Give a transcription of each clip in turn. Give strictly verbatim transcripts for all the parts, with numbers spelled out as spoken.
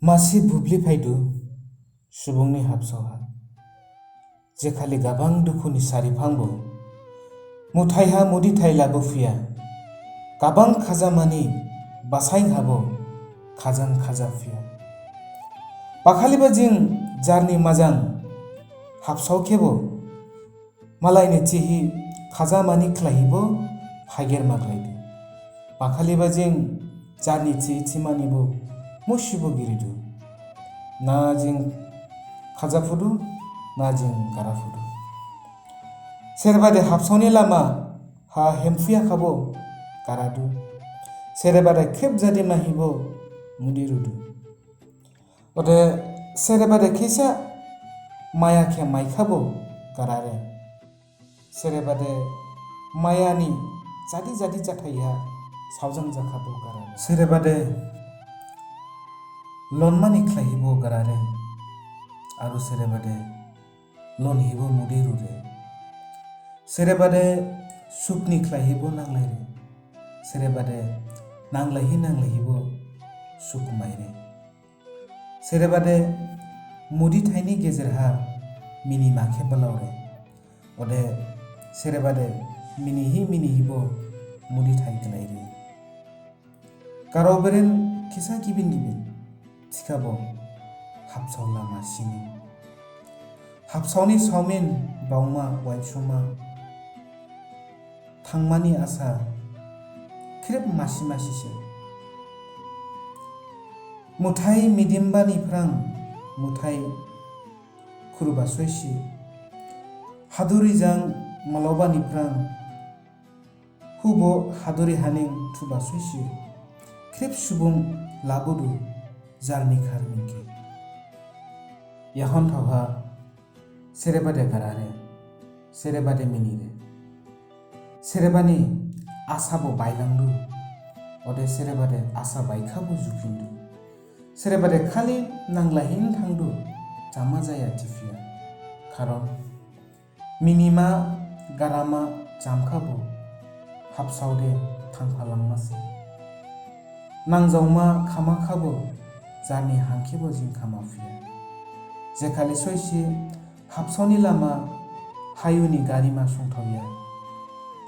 Masi bubli phaidu subungni habsaoha. Jekhali gabang dukhuni sari phangbo, muthaiha mudithai labophuya. Gabang khajamani basain habo khajang khajaphuya. Bakhaliba jing jarni majang habsao khebo, malaini thihi khajamani khlaihibo haiger maglaidu. Bakhaliba jing jarni thihi thimanibo musibo giridu. Na jing khajaphudu, na jing garaphudu. Serebade habsaoni lama ha hemphuya khabo garadu. Serebade khrip jadi mahibo mudi rudu. Ode serebade khisa maya khe maikhabo garare. Serebade mayani jadi jadi jathaiha saojang jakhabo garare. Serebade lonmani khlaihibo garare. Aru serebade lonhibo mudi rure. Serebade sukni khlaihibo nanglaire. Serebade nanglaihi nanglaihibo suk maire. Serebade mudithaini gejerha minima khe balaore. Ode serebade minihi minihibo mudithai glaire. Karo beren khisa gibin gibin, thikhabo habsao lama sini. Habsaoni saomin baoma waisuma, thangmani asa khrip masi masi se. Muthai midimbani phrang muthai khuruba soisi, haduri jang malobani phrang hubo haduri haning thuba soisi, khrip subung labudu jarni kharmin khe. Yahon thaoha serebade garare, serebade minire. Serebani asabo bailangdu, ode serebade asa baikhabo juphindu. Serebade khali nanglaihin thangdu, jama jaya thiphiya. Karon minima garama jamkhabo habsaode thangphalangmase. Nangjaoma khamakhabo jarni hangkhebo jing khamaphuya. Jekhali soisi habsaoni lama hayuni garima songthaoya,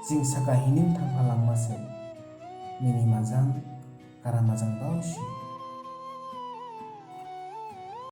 jing saka hining thangphalangmase. Minima jang garama jang baosi.